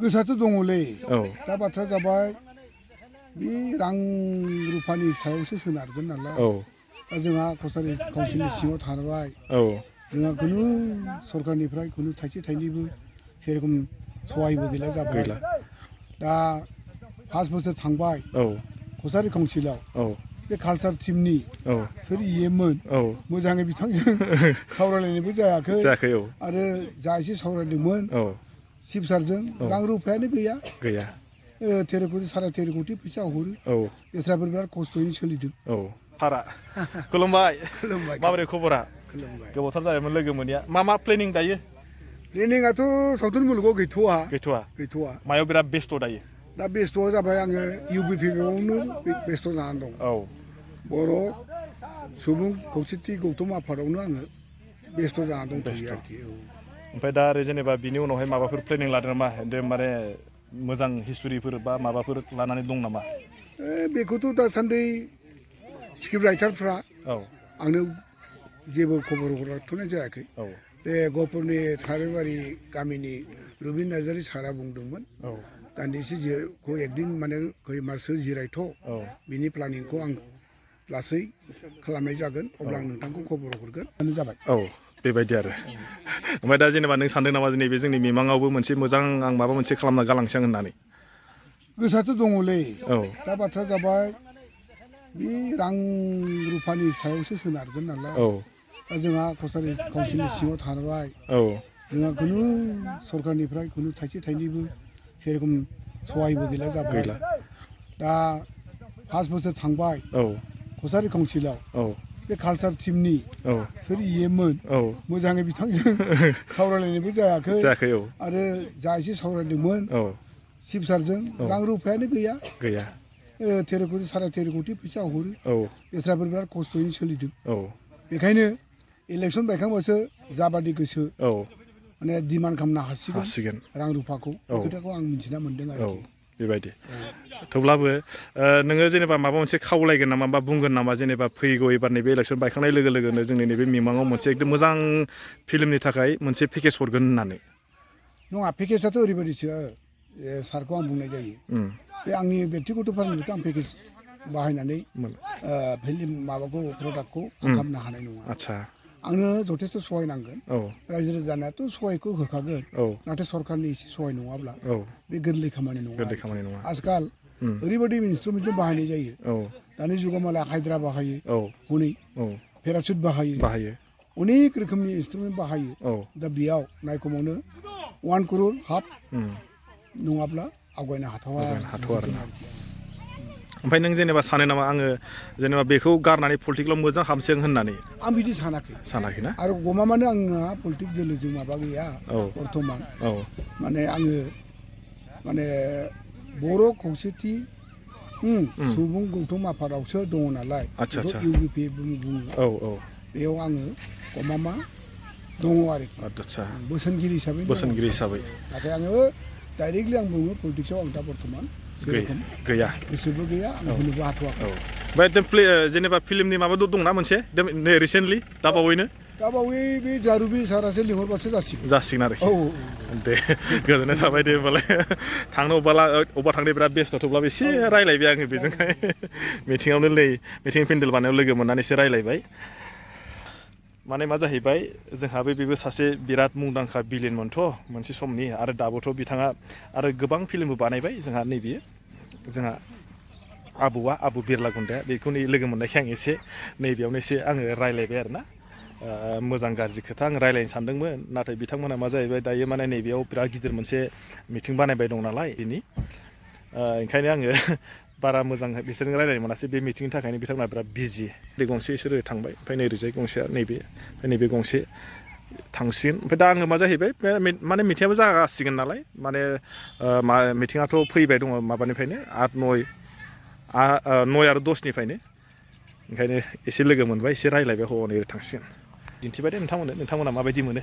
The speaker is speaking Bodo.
गोसाथ' दङलै दा बाथ्रा जाबाय बे रां रुफानि सायावसो सोनारगोन नालाय दा जोंहा कसारि काउन्सिलनि सिङाव थाबाय जोंहा खुनु सरकारनिफ्राय खुनु थाइसे थाइनैबो सेरखम सहायबो गैला जाबाय दा 5 बोसोर थांबाय कसारि काउन्सिलाव बे कालचार टीमनि सोर इएमोन मोजाङै बिथांजों सावरायलायनायबो जायाखै आरो जा एसे सावरायदोंमोन चिफ सारजों रां रुफायानो गैया 13 कोटी 13.5 कोटी फैसा हरो बेस्राफोर बिराद खस्थ'यैनो सोलिदों फारा खुलुमबाय माबोरै खबरा गोबावथार जाबायमोन लोगो मोनिया मा प्लेनिं दायो प्लेनिंआथ' सावथुन मुलुगाव गैथ'वा मायाव बिराद बेस्थ' दायो दा बेस्थ'आ जाबाय आङो इउबिपिआवनो बेस्थ' जानानै दं बर' सुबुं खौसेथि गौथुम आफादावनो आङो बेस्थ' जानानै दंथ'यो आरोखि ओमफ्राय दा आरो जेनेबा बिनि उनावहाय माबाफोर प्लेनिं लादों नामा माने मोजां हिस्ट'रिफोर बा माबाफोर लानानै दं नामा बेखौथ' दासान्दि स्क्रिप्ट राइटारफ्रा आंनो जेबो खबर हरथ'नाय जायाखै बे गहपुरनि थारेबारि गामिनि रुबिन नार्जारि सारा बुंदोंमोन दान्दिसे एकदिन माने खय माससो जिरायथ' बिनि प्लानिंखौ आं लासै खालामनाय जागोन अब्ला आं नोंथांखौ खबर हरगोन जाबाय बेबायदि आरो ओमफ्राय दा जेनेबा नों सानदों नामा नैबे जोंनि मिमाङावबो मोनसे मोजां आं माबा मोनसे खालामना गालांसां होननानै गोसोआथ' दङलै दा बाथ्रा जाबाय बे रां रुफानि सायावसो सोनारगोन नालाय दा जोंहा कसारि काउन्सिलनि सिङाव थाबाय जोंहा खुनु सरकारनिफ्राय खुनु थाइसे थाइनैबो सेरखम सहायबो गैला जाबाय दा 5 बोसोर थांबाय कसारि काउन्सिलाव बे कालचार टीमनि सोर इएमोन मोजाङै बिथांजों सावरायलायनायबो जायाखै आरो जा एसे सावरायदोंमोन चिफ सारजों रां रुफायानो गैया 13 कोटी 13.5 कोटी फैसा हरो बेस्राफोर बिराद खस्थ'यैनो सोलिदों बेखायनो इलेक्सन बायखांबासो जाबादि गोसो माने डिमान्ड खालामनो हासिगोन रां रुफाखौ बे खोथाखौ आं मिथिना मोन्दों आरोखि बेबायदि थेवब्लाबो नोङो जेनेबा माबा मोनसे खावलायगोन नामा बा बुंगोन नामा जेनेबा फैगौ एबार नैबे इलेक्सन बायखांनाय लोगो लोगोनो जोंनि नैबे मिमाङाव मोनसे एकदम मोजां फिल्मनि थाखाय मोनसे पेकेज हरगोन होननानै नङा पेकेजआथ' ओरैबायदिसो सारखौ आं बुंनाय जायो बे आंनि बेक्तिगत फारनिफ्राय आं पेकेज बाहायनानै फिल्म माबाखौ प्रडाक्टखौ खालामनो हानाय नङा आंनो जथेस्थ' सहाय नांगोन रायजो राजानाथ' सहायखौ होखागोन नाथाय सरकारनि एसे सहाय नङाब्ला बे गोरलै खामानि नङा आजकाल ओरैबायदि इन्सट्रुमेन्टजों बाहायनाय जायो दानि जुगाव मालाय हाइद्रा बाहायो हनै पेरासुट बाहायो अनेक रोखोमनि इन्सट्रुमेन्ट बाहायो दा बेयाव नायखमावनो 1 करोड़ हाफ नङाब्ला आवगायनो हाथावा ओमफ्राय नों जेनेबा सानो नामा आङो जेनेबा बेखौ गारनानै पलिटिकेलाव मोजां हाबसों होननानै आं बिदि सानाखै ना आरो गमामानो आंहा पलिटिक्स दोलोजों माबा गैया बर्थमान माने आङो माने बर' खौसेथि सुबुं गौथुम आफादावसो दङ नालाय इउबिपि बुङो बेयाव आङो गमामा दङ आरोखि बोसोनगिरि हिसाबै नाथाय आङो डाइरेक्टलि आं बुङो पलिटिक्सआव आं दा बर्थमान गैया गोसोबो गैया आं होनोबो हाथ'वाखै ओमफ्राय जेनेबा फिल्मनि माबा दंना मोनसे नै रिसेन्टलि दाबावै बे जारुबि सारासो लिंहरबासो जासिगोन आरोखि दे गोजोननाय थाबाय दे होनबालाय थांनो अबा थांनो बिराद बेस्थ' थेवब्लाबो एसे रायलायबाय आङो बेजोंहाय मिटिङावनो मिटिं पेन्डेल बानायाव लोगो मोननानै एसे रायलायबाय माने मा जाहैबाय जोंहाबो बेबो सासे बिराद मुंदांखा बिलेनमोनथ' मोनसे समनि आरो दाबोथ' बिथाङा आरो गोबां फिल्मबो बानायबाय जोंहा नैबे जोंहा आबु बिरला गुन्दाया बेखौ लोगो मोननायखाय आं एसे नैबेयावनो एसे आङो रायलायबाय आरोना मोजां गाज्रि खोथा आं रायलायनो सानदोंमोन नाथाय बिथांमोना मा जाहैबाय दायो माने नैबेयाव बिराद गिदिर मोनसे मिटिं बानायबाय दं नालाय बेनि ओंखायनो आङो बारा मोजां बिसोरजों रायलायनो मोनासै बे मिटिंनि थाखायनो बिथांमोना बिराद बिजि बे गंसे बिसोरो थांबाय ओमफ्राय नैरोजाय गंसेया नैबे गंसे थांसिगोन ओमफ्राय दा आङो मा जाहैबाय माने मिटिङाबो जागासिगोन नालाय माने मिटिङाथ' फैबाय दङ माबानिफ्रायनो 8, 9 आरो 10निफ्रायनो ओंखायनो एसे लोगो मोनबाय एसे रायलायबाय हनै थांसिगोन दिन्थिबाय दे नोंथांमोना माबायदि मोनो